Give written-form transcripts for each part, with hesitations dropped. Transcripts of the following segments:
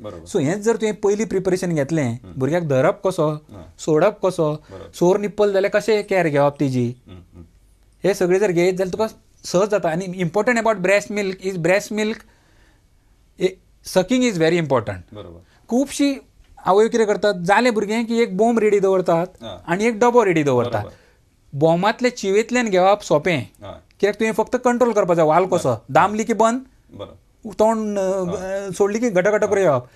So हेंच जर तुवें पयलीं प्रिपरेशन घेतलें, भुरग्याक धरप कसो, सोडप कसो, सोर निप्पल जाल्यार कशें कॅर घेवप तेजी, हे सगळें जर घेयत जाल्यार तुका सहज जाता. आनी important about breast milk is breast milk sucking is very important. खुबशी आवय कितें करतात, जालें भुरगें की एक बोम रेडी दवरतात आनी एक डबो रेडी दवरतात. बोमांतले चिवेंतल्यान घेवप सोंपें, कित्याक तुवें फक्त कंट्रोल करपाक जाय, वाल कसो दामली की बंद, तोंड सोडली की घटघट करून येवप.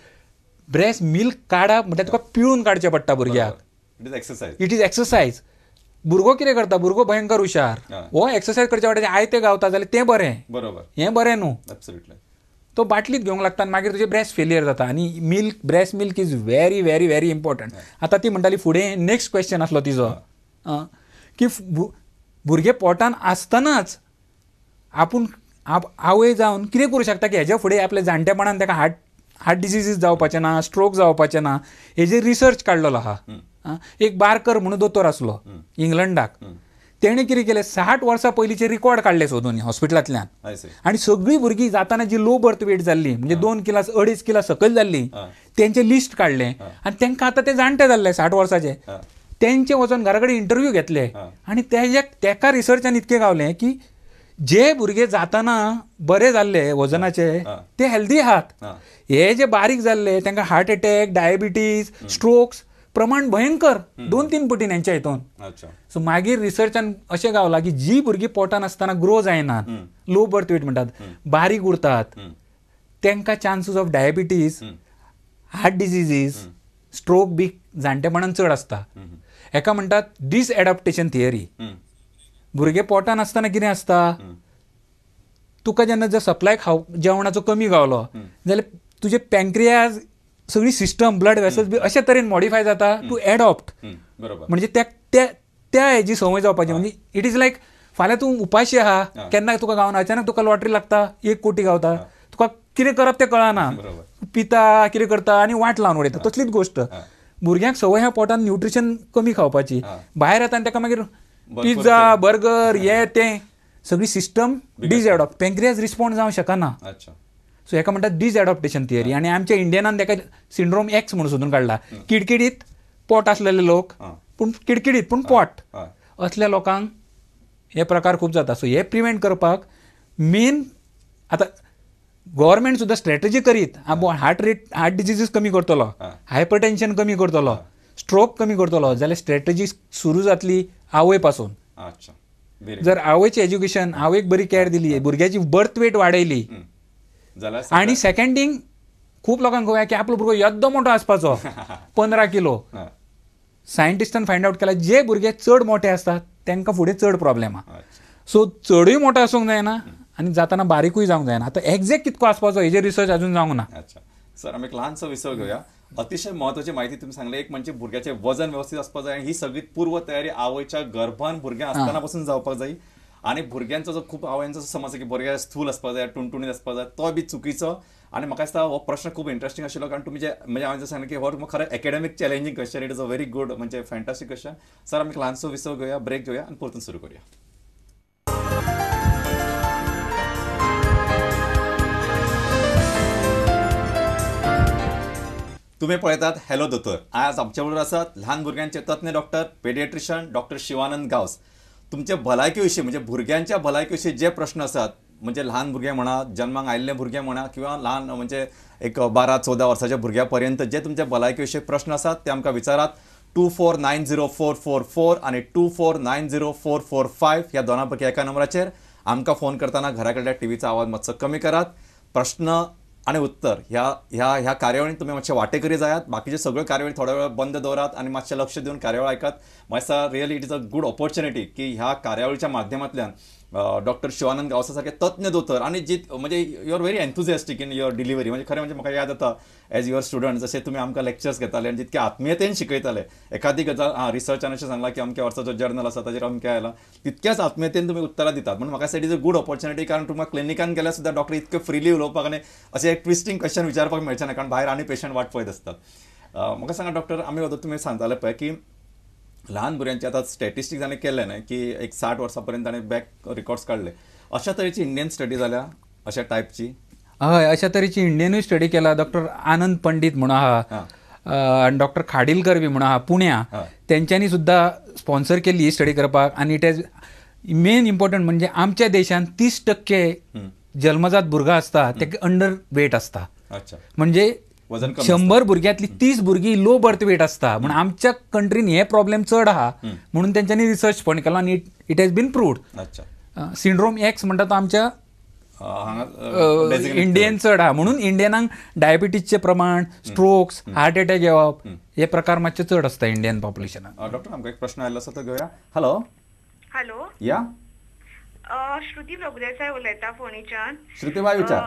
ब्रेस्ट मिल्क काडप म्हणल्यार तुका पिळून काडचें पडटा भुरग्याक. It is exercise. भुरगो कितें करता, भुरगो भयंकर हुशार, हो एक्सरसायज करच्या वाट्याचें आयतें गावता जाल्यार तें बरें, हें बरें न्हू, तो बाटलीत घेवंक लागता आनी मागीर तुजें ब्रेस्ट फेलियर जाता. आनी milk, breast milk is very very very important. आतां ती म्हणटाली फुडें नेक्स्ट क्वेश्चन आसलो तिजो की भुरगें पोटान आसतनाच आपूण आवय जावन कितें करूं शकता की हेज्या फुडें आपल्या जाणटेपणान ताका हार्ट डिसिजीस जावपाचें ना, स्ट्रोक जावपाचें ना, हेजेर रिसर्च काडलेलो आहा. एक बार्कर म्हणून दोतोर आसलो इंग्लंडाक, तेणें कितें केलें, 60 वर्सां पयलींचे रिकॉर्ड काडले सोदून हॉस्पिटलांतल्यान, आनी सगळीं भुरगीं जाताना जी लो बर्थ वेट जाल्ली, म्हणजे 2 किला 2.5 किला सकयल जाल्ली, तेंचें लिस्ट काडलें आनी तांकां आतां ते जाणटे जाल्ले 60 वर्साचे, तेंचे वचोन घरा कडेन इंटरव्यू घेतले आनी तेका रिसर्चान इतकें गावलें की जे भुरगे जाताना बरे जाल्ले वजनाचे ते हेल्दी आहात, हे जे बारीक जाल्ले तांकां हार्ट अटॅक, डायबिटीज, स्ट्रोक्स प्रमाण भयंकर 2-3 पटीन हेंच्या हितून. सो मागीर रिसर्चान अशें गावलां की जी भुरगीं पोटान आसतना ग्रो जायनात, लो बर्थ वेट म्हणटात, बारीक उरतात, तांकां chances of diabetes, heart diseases, stroke बी जाणटेपणान चड आसता. हेका म्हणटात डिसएडप्टेशन थियरी. भुरगें पोटान आसतना कितें आसता, तुका जेन्ना जर सप्लाय खाव जेवणाचो कमी गावलो जाल्यार तुजे पँक्रियाज सगळी सिस्टम, ब्लड वेसल्स बी अशे तरेन मॉडिफाय जाता टू एडॉप्ट, म्हणजे त्या त्या हेजी संवय जावपाची. म्हणजे it is like फाल्यां तूं उपाशी आहा, केन्ना तुका गावना, अचानक तुका लॉटरी लागता, 1 कोटी गावता, तुका कितें करप तें कळना, पिता कितें करता आनी वाट लावन उडयता. तसलीच गोश्ट भुरग्यांक संवय आहा पोटान न्यूट्रिशन कमी खावपाची, भायर येता आनी ताका मागीर पिझ्झा, बर्गर, हे तें सगळी सिस्टम डिसएडॉप्ट, पँक्रियाज रिस्पॉन्ड जावंक शकना. सो हेका म्हणटात डिसएडॉप्टेशन थियरी. आनी आमच्या इंडियनान ताका सिंड्रोम एक्स म्हणून सोदून काडला. किडकिडीत पोट आसलेले लोक, पूण किडकिडीत पूण पोट असल्या लोकांक हे प्रकार खूब जाता. सो हे प्रिवेंट करपाक मेन आतां गव्हर्मेंट सुद्दां स्ट्रॅटजी करीत हार्ट रेट, हार्ट डिसिजीस कमी करतलो, हायपरटेन्शन कमी करतलो, स्ट्रोक कमी करतलो, जाल्यार स्ट्रॅटजी सुरू जातली आवय पासून. जर आवयचें एज्युकेशन, आवयक बरी कॅर दिली, भुरग्याची बर्थ वेट वाडयली, आनी सेकंड थिंग खूब लोकांक खबर की आपलो भुरगो येद्दो मोठो आसपाचो 15 किलो, सायंटिस्टान फायंड आवट केला जे भुरगे चड मोठे आसतात तांकां फुडें चड प्रॉब्लेम आहा. सो चडूय मोठो आसूंक जायना आनी जाताना बारीकूय जावंक जायना. आतां एक्झॅक्ट कितको आसपाचो हेजेर रिसर्च अजून जावंक ना. सर आमी एक ल्हानसो विसव घेवया. अतिशय महत्वाची माहिती तुम्ही सांगली. एक म्हणजे भुरग्याचे वजन व्यवस्थित आसपाक जाय, ही सगळी पूर्व तयारी आवयच्या गर्भान भुरग्यां आसतना पासून जावपाक जाय. आनी भुरग्यांचो जो खूब आवयांचो समज की भुरग्यां स्थूल आसपाक जाय, टुणटुणीत आसपाक जाय, तो बी चुकीचो. आनी म्हाका दिसता हो प्रश्न खूब इंट्रस्टिंग आशिल्लो, कारण तुमी जे म्हणजे हांवें सांगलें की हो खरें academic challenging question, it is a very good म्हणजे फॅन्टास्टीक क्वेश्चन. सर आमी ल्हानसो विसव घेवया, ब्रेक घेवया आनी परतून सुरू करूया. तुम्ही पळयतात हॅलो दोतोर. आज आमच्या बरोबर आसात ल्हान भुरग्यांचे तज्ञ doctor, paediatrician doctor Shivanand Gawas. तुमचे भलायके विशीं म्हणजे भुरग्यांच्या भलायके विशीं जे प्रश्न आसात, म्हणजे ल्हान भुरगे म्हणा, जन्माक आयिल्ले भुरगे म्हणा, किंवा ल्हान म्हणजे एक 12-14 वर्साच्या भुरग्या पर्यंत जे तुमच्या भलायके विशीं प्रश्न आसात ते आमकां विचारात. 2490444 आनी 2490445 ह्या दोनां पैकी एका नंबराचेर आमकां फोन करतना घरा कडल्या टीव्हीचो आवाज मातसो कमी करात. प्रश्न आनी उत्तर ह्या ह्या ह्या कार्यावळीन तुमी मातशे वाटेकरी जायात. बाकीचे सगळ्यो कार्यावळी थोड्या वेळ बंद दवरात आनी मातशें लक्ष दिवन कार्यावळ आयकात. म्हाका दिसता really it is a good opportunity की ह्या कार्यावळीच्या माध्यमांतल्यान डॉक्टर शिवानंद गांवसा सारखे तज्ञ दोतोर आनी जी म्हणजे you are very enthusiastic in your delivery. म्हणजे खरें म्हणजे म्हाका याद जाता एज your student जशें तुमी आमकां लेक्चर्स घेताले आनी जितके आत्मीयतेन शिकयताले, एखादी गजाल आं रिसर्चान अशें सांगलां की अमक्या वर्साचो जर्नल आसा ताजेर अमकें आयलां, तितक्याच आत्मीयतेन तुमी उत्तरां दितात. म्हणून म्हाका दिसता it is a good opportunity, कारण तुमकां क्लिनिकान गेल्यार सुद्दां डॉक्टर इतके फ्रिली उलोवपाक आनी अशें एक ट्विस्टींग क्वेश्चन विचारपाक मेळचें ना, कारण भायर आनी पेशंट वाट पळयत आसतात. म्हाका सांगा डॉक्टर, आमी वता तुमी सांगताले पळय की ल्हान भुरग्यांचे आतां स्टॅटिस्टिक्स आनी केले न्हय की एक 60 वर्सां पर्यंत ताणें बॅक रिकॉर्ड्स काडले, अशा तरेची इंडियन स्टडी जाल्या अशा टायपची? हय, अशा तरेची इंडियनूय स्टडी केला. डॉक्टर आनंद पंडित म्हणून आहा आनी डॉक्टर खाडीलकर बी म्हणून आहा पुण्या, तेंच्यांनी सुद्दां स्पॉन्सर केल्ली ही स्टडी करपाक. आनी it has main important म्हणजे आमच्या देशांत 30% जन्मजात भुरगां आसता तेका अंडर वेट आसता. म्हणजे 100 भुरग्यांतली 30 भुरगीं लो बर्थ वेट आसता. म्हणून आमच्या कंट्रीन हे प्रॉब्लेम चड आहा म्हणून तेंच्यांनी रिसर्च फंड केला आनी it has been proved. Syndrome X म्हणटा तो आमच्या इंडियन चड आहा म्हणून इंडियनांक डायबिटीजचे प्रमाण, स्ट्रोक्स, हार्ट अटॅक येवप हे प्रकार मातशे चड आसता इंडियन पॉप्युलेशनाक. डॉक्टर आमकां एक प्रश्न आयिल्लो आसा तो घेवया. हॅलो. हॅलो. या श्रुती प्रभुदेसाय उलयता फोंडेच्यान. श्रुती बाय विचार.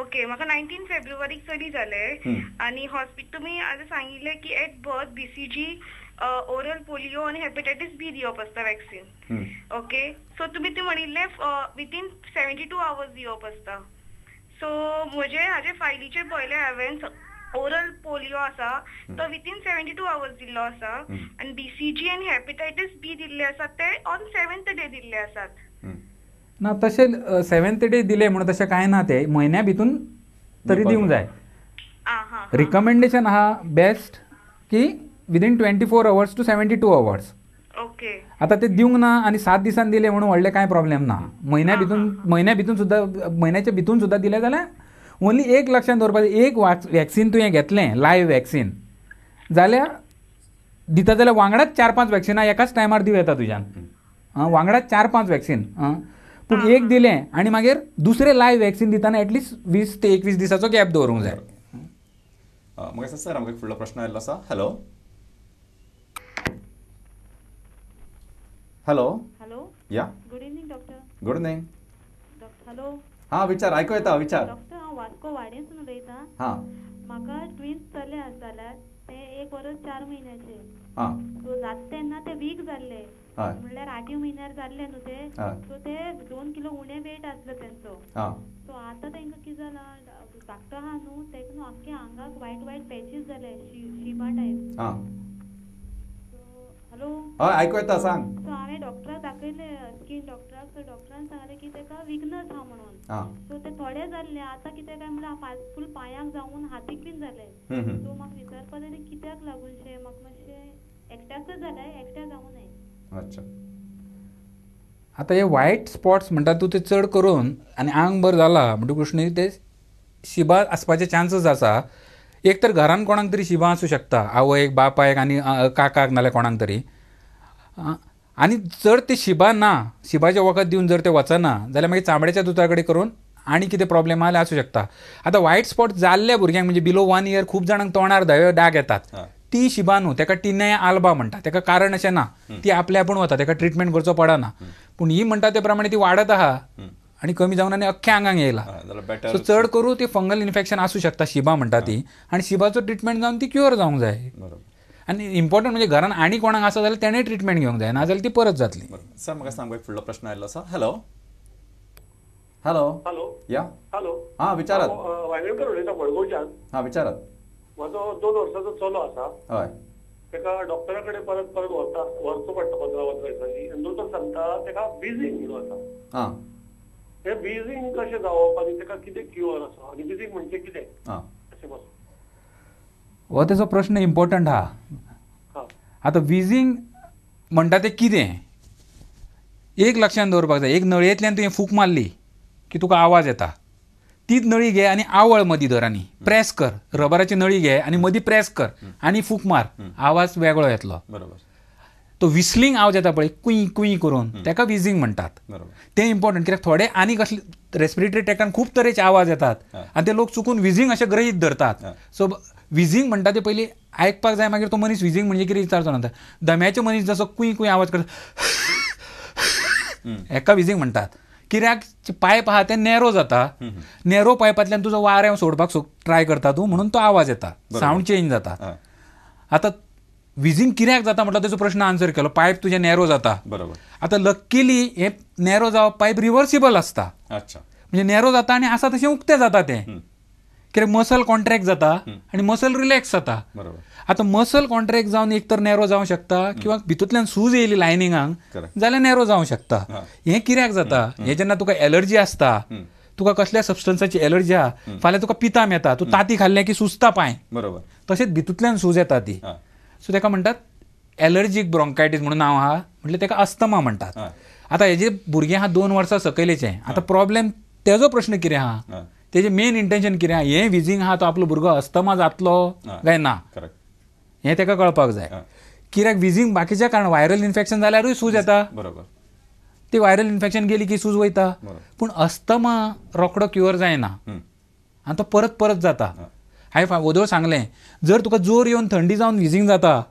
ओके, म्हाका 19 फेब्रुवारीक चली जालें आनी हॉस्पिटल तुमी आतां सांगिल्लें की at birth BCG, oral polio आनी हेपेटायटीस बी दिवप आसता वॅक्सीन. ओके, सो तुमी ते म्हणिल्लें विथीन 72 आवर्स दिवप आसता. सो म्हजे हाजे फायलीचेर पळयलें हांवें, ओरल पोलियो आसा तो विथीन 72 आवर्स दिल्लो आसा आनी BCG आनी हेपेटायटीस बी दिल्ले आसात ते ऑन 7th day दिल्ले आसात. ना तशें 7th day दिले म्हणून तशें कांय ना, ते म्हयन्या भितून तरी दिवंक जाय. रिकमेंडेशन आहा बेस्ट की within 24 hours to 72 hours. Okay, आतां ते दिवंक ना आनी 7 दिसान दिले म्हणून व्हडलें कांय प्रॉब्लेम ना. म्हयन्या भितून सुद्दां, म्हयन्याच्या भितून सुद्दां दिलें जाल्यार ओन्ली एक लक्षांत दवरपाचें, एक वॅक्सीन तुवें घेतलें लायव्ह वॅक्सीन जाल्यार दिता जाल्यार वांगडाच 4-5 वॅक्सिनां एकाच टायमार दिवं येता तुज्यान. वांगडाच 4-5 वॅक्सीन, पूण एक दिलें आनी मागीर दुसरें लायव्ह वॅक्सीन दितना एटलिस्ट 20 ते 21 दिसाचो गॅप दवरूंक जाय. म्हाका सर आमकां फुडलो प्रश्न आयिल्लो आसा. हॅलो. हॅलो. हॅलो. या good evening doctor. Good evening. Hello. हां विचार, आयको येता विचार. डॉक्टर हांव वास्को वाडेसून उलयतां. हां, म्हाका ट्विन्स चले आसा जाल्यार ते 1 वर्स 4 म्हयन्याचे. हां, सो जाता तेन्ना ते वीक जाल्ले, म्हणल्यार 8 म्हयन्यार जाल्ले न्हू ते. सो ते 2 किलो उणें वेट आसलो तेंचो. सो आतां तेंकां कितें जालां, धाकटो आहा न्हू तेका न्हू आख्खे आंगाक वायट वायट पॅचीस जाले, शिबा टायप. हॅलो. हय आयको येता, सांग. सो हांवें डॉक्टराक दाखयलें, स्कीन डॉक्टराक. सो डॉक्टरान सांगलें की तेका विकनस आहा म्हणून. सो ते थोडे जाल्ले, आतां कितें काय म्हणल्यार फूल पांयांक जावन हातीक बीन जाले. सो म्हाका विचारपा जाय कित्याक लागून शें, म्हाका मातशें एकट्याकच जालें, एकट्या जावं नये. अच्छा, आतां हे वायट स्पॉट्स म्हणटा तूं ते चड करून आनी आंगभर जाला म्हणटकूच न्ही ते शिबा आसपाचे चान्सीस आसा. एक तर घरान कोणाक तरी शिबा आसूं शकता, आवयक, बापायक आनी काकाक नाल्यार कोणाक तरी. आनी जर ते शिबा ना, शिबाचें वखद दिवन जर ते वचना जाल्यार मागीर चामड्याच्या दुता कडेन करून आनी कितें प्रॉब्लेम आसल्यार आसूं शकता. आतां वायट स्पॉट जाल्ल्या भुरग्यांक म्हणजे बिलो 1 इयर खूब जाणांक तोंडार धवे डाग येतात, ती शिबा न्हू, तेका टिनेया आल्बा म्हणटा. तेका कारण अशें ना, ती आपले आपूण वता, तेका ट्रिटमेंट करचो पडना. पूण ही म्हणटा ते प्रमाणे ती वाडत आहा आनी कमी जावन आनी अख्ख्या आंगांक येयला. सो चड करून ती फंगल इन्फेक्शन आसूं शकता, शिबा म्हणटा ती, आनी शिबाचो ट्रिटमेंट जावन ती क्युअर जावंक जाय. आनी इम्पॉर्टंट म्हणजे घरान आनी कोणाक आसा जाल्यार तेणें ट्रिटमेंट घेवंक जाय, नाजाल्यार ती परत जातली. सर म्हाका सांग, एक फुडलो प्रश्न आयिल्लो आसा. हॅलो. हॅलो. हॅलो. या. हॅलो. हां विचारात. वायंगणकर उलयता मडगांवच्यान. हां विचारात. म्हजो 2 वर्साचो चलो आसा. हय. तेका डॉक्टरा कडेन परत परत व्हरचो पडटा 15-15 दिसांनी. आनी दोतोर सांगता तेका बिझींग म्हणून आसा. हां, हें बिझींग कशें जावप आनी तेका कितें क्युअर आसा आनी बिझींग म्हणजे कितें अशें बस हो तेजो प्रश्न इम्पॉर्टंट आहा. आतां विजींग म्हणटा तें कितें एक लक्षांत दवरपाक जाय. एक नळयेंतल्यान तुवें फूक मारली की तुका आवाज येता, तीच नळी घे आनी आवळ मदीं धर आनी प्रेस कर, रबराची नळी घे आनी मदीं प्रेस कर आनी फूक मार, आवाज वेगळो येतलो. बरोबर. तो विस्लिंग आवाज येता पळय कुय कुय करून, तेका विजींग म्हणटात. तें इम्पॉर्टंट कित्याक थोडे आनी कसले रेस्पिरेटरी ट्रॅक्टान खूब तरेचे आवाज येतात आनी ते लोक चुकून विजींग अशें गृहीत धरतात. सो विजींग म्हणटा ते पयलीं आयकपाक जाय, मागीर तो मनीस विजींग म्हणजे कितें विचारचो ना. दम्याचे मनीस जसो कुय कुय आवाज करता हेका विजींग म्हणटात. कित्याक पायप आहा ते नॅरो जाता, नॅरो पायपांतल्यान तुजो वारें सोडपाक ट्राय करता तूं, म्हणून तो आवाज येता, सावंड चेंज जाता. आतां विजींग कित्याक जाता म्हटल्यार तेजो प्रश्न आन्सर केलो, पायप तुजें नॅरो जाता. बरोबर. आतां लक्कीली हे नॅरो जावप पायप रिवर्सिबल आसता. अच्छा. म्हणजे नॅरो जाता आनी आसा तशें उक्तें जाता तें, कित्याक मसल कॉन्ट्रॅक्ट जाता आनी मसल रिलॅक्स जाता. बरोबर. आतां मसल कॉन्ट्रॅक्ट जावन एक तर नॅरो जावंक शकता किंवा भितूंतल्यान सूज येयली लायनिंगाक जाल्यार नॅरो जावंक शकता. हें कित्याक जाता, हें जेन्ना तुका एलर्जी आसता तुका कसल्या सबस्टन्साची एलर्जी आहा, फाल्यां तुका पिताम येता, तूं ताती खाल्लें की सुजता पांय, बरोबर, तशेंच भितूंतल्यान सूज येता ती. सो ताका म्हणटात एलर्जीक ब्रोंकायटीस म्हणून नांव आहा, म्हटल्यार ताका अस्थमा म्हणटात. आतां हेजे भुरगें आहा 2 वर्सां सकयलेचें, आतां प्रॉब्लेम तेजो प्रश्न कितें आहा, तेजें मेन इंटेन्शन कितें आहा, हें विजींग आहा तो आपलो भुरगो अस्थमा जातलो काय ना हें ताका कळपाक जाय. कित्याक विजींग बाकीच्या कारण व्हायरल इन्फेक्शन जाल्यारूय सूज येता, बरोबर, ती व्हायरल इन्फेक्शन गेली की सूज वयता, पूण अस्थमा रोखडो क्युअर जायना आनी तो परत परत जाता. हांवें वोदोळ सांगलें, जर तुका जोर येवन थंडी जावन विजींग जाता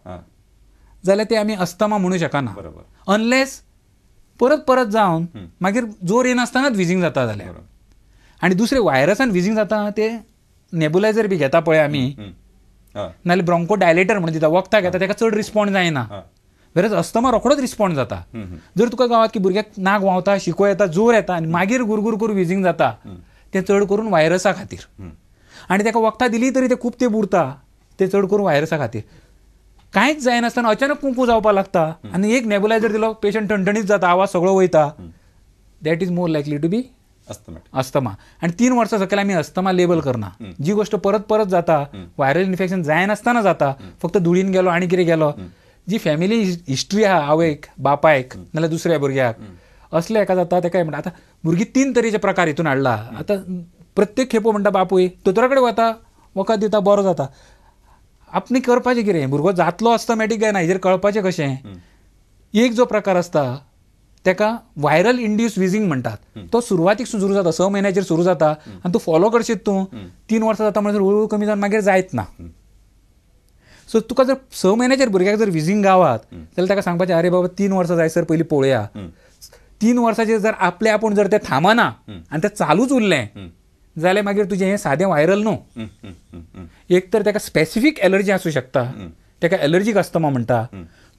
जाल्यार ते आमी अस्थमा म्हणू शकना, अनलेस परत परत जावन मागीर जोर येनासतनाच विजींग जाता जाल्यार. आनी दुसरें व्हायरसान विजींग जाता ते नेबुलायझर बी घेता पळय आमी, नाल्यार ब्रोंको डायलेटर म्हणून दिता, वखदां घेता, ताका चड रिस्पॉन्ड जायना. वेरज अस्थमा रोखडोच रिस्पॉन्ड जाता. जर तुका गावात की भुरग्याक नाक व्हांवता, शिको येता, जोर येता आनी मागीर गुरगुर करून विजींग जाता, तें चड करून व्हायरसा खातीर. आनी ताका वखदां दिली तरी ते खूब तेंप उरता, ते चड करून व्हायरसा खातीर. कांयच जायनासतना अचानक कुंकू जावपाक लागता आनी एक नेबुलायझर दिलो, पेशंट ठणठणीत जाता, आवाज सगळो वयता. That is more likely to be asthma. आनी 3 वर्सां सकयल आमी अस्थमा लेबल करना. जी गोश्ट परत परत जाता, व्हायरल इन्फेक्शन जायनासतना जाता, फक्त धुळीन गेलो आनी कितें गेलो, जी फॅमिली हिस्ट्री आहा आवयक बापायक नाल्यार दुसऱ्या भुरग्याक असले एका जाता तेका म्हणटा. आतां भुरगीं 3 तरेचे प्रकार हितून हाडला. आतां प्रत्येक खेपो म्हणटा बापूय दोतोरा कडेन वता, वखद दिता, बरो जाता. आपणे करपाचें कितें, भुरगो जातलो अस्थमॅटीक काय ना हेजेर कळपाचें कशें. एक जो प्रकार आसता तेका व्हायरल इंड्यूस विजींग म्हणटात, तो सुरवातीक सुरू जाता, 6 म्हयन्याचेर सुरू जाता आनी तूं फॉलो करशीत तूं 3 वर्सां जाता म्हणसर हळू हळू कमी जावन मागीर जायत ना. सो तुका जर 6 म्हयन्याचेर भुरग्याक जर विजींग गावात जाल्यार ताका सांगपाचें, अरे बाबा 3 वर्सां जायसर पयलीं पळोवया. 3 वर्साचेर जर आपले आपूण जर तें थांबना आनी तें चालूच उरलें जाल्यार मागीर तुजें हें सादें व्हायरल न्हू. एक तर ताका स्पेसिफीक एलर्जी आसूं शकता, ताका एलर्जीक अस्थमा म्हणटा,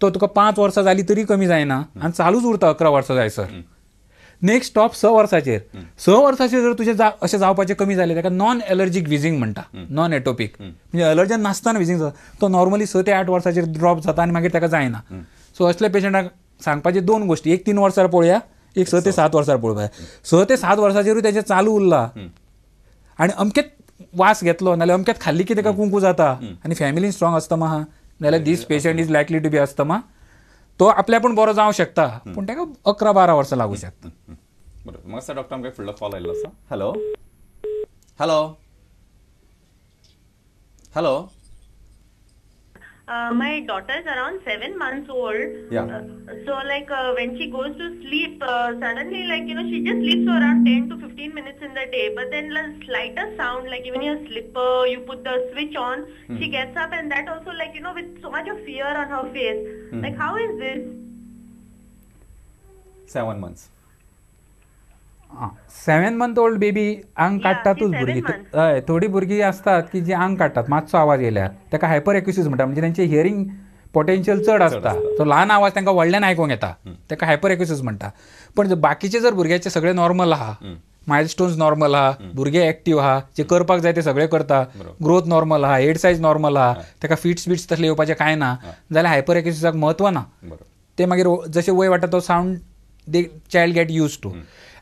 तो तुका 5 वर्सां जाली तरी कमी जायना आनी चालूच उरता 11 वर्सां जायसर. Next stop 6 वर्साचेर. 6 वर्साचेर जर तुजें अशें जावपाचें कमी जालें ताका नॉन एलर्जीक विजींग म्हणटा, नॉन एटोपीक, म्हणजे एलर्जन नासतना विजींग जाता, तो नॉर्मली 6 ते 8 वर्साचेर ड्रॉप जाता आनी मागीर ताका जायना. सो असल्या पेशंटाक सांगपाचे 2 गोश्टी, एक 3 वर्सां पळोवया, एक 6 ते 7 वर्सां पळोवया. 6 ते 7 वर्साचेरूय तेजें चालू उरला आनी अमकेच वास घेतलो नाल्यार अमकेच खाल्ली की ताका कुंकू जाता आनी फॅमिलीन स्ट्रॉंग अस्थमा आहा जाल्यार this patient is likely to be asthma. तो आपल्या पूण बरो जावं शकता, पूण ताका 11-12 वर्सां लागूं शकता. बरोबर. म्हाका डॉक्टर आमकां फुडलो कॉल आयिल्लो आसा. Hello hello hello. My daughter is around 7 months old. Yeah. So like when she goes to sleep, suddenly like you know she just sleeps for around 10 to 15 minutes in the day, but then the slightest sound, like even your slipper, you put the switch on, she gets up, and that also like you know with so much of fear on her face. Like how is this? 7 months. 7 month old baby आंग काडटातूच भुरगीं. हय, थोडीं भुरगीं आसतात की जी आंग काडटात मातसो आवाज येयल्यार, ताका हायपर एक्युसिस म्हणटा, म्हणजे तेंचे हियरींग पोटेन्शियल चड आसता, सो ल्हान आवाज तांकां व्हडल्यान आयकूंक येता, ताका हायपर एक्युसिस म्हणटा. पण बाकीचे जर भुरग्याचे सगळे नॉर्मल आहा, मायलस्टोन्स नॉर्मल आहा, भुरगे एक्टीव आहा, जे करपाक जाय ते सगळे करता, ग्रोथ नॉर्मल आहा, हेड सायज नॉर्मल आहा, ताका फिट्स बिट्स तसले येवपाचें कांय ना, जाल्यार हायपर एक्युसिसाक म्हत्व ना. ते मागीर जशें वय वाडटा तो sound they child get use to.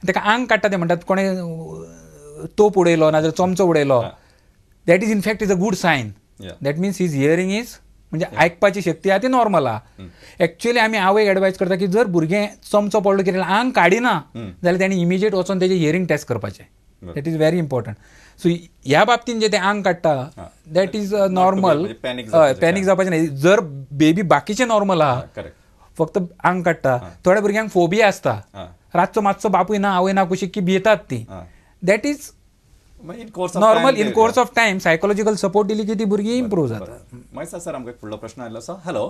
ताका आंग काडटा ते म्हणटात कोणें तोप उडयलो नाजाल्यार चमचो उडयलो, that is in fact is a good sign. That means his hearing is, म्हणजे आयकपाची शक्ती आहा ती नॉर्मल आहा. एक्चुअली आमी आवयक एडवायज करता की जर भुरगें चमचो पडलो कितें आंग काडिना जाल्यार तेणी इमिजिएट वचोन तेजें हियरींग टेस्ट करपाचें. That is very important. So ह्या बाबतीन जे ते आंग काडटा that is normal, panic जावपाचें न्ही. जर बेबी बाकीचें नॉर्मल आहा, फक्त आंग काडटा, थोड्या भुरग्यांक फोबिया आसता, रातचो मातसो बापूय ना आवय ना कुशीक की भियेतात ती, that is normal. In course of time psychological support दिली की ती भुरगीं इम्प्रूव जाता. मागीर सर आमकां फुडलो प्रश्न आयिल्लो आसा. Hello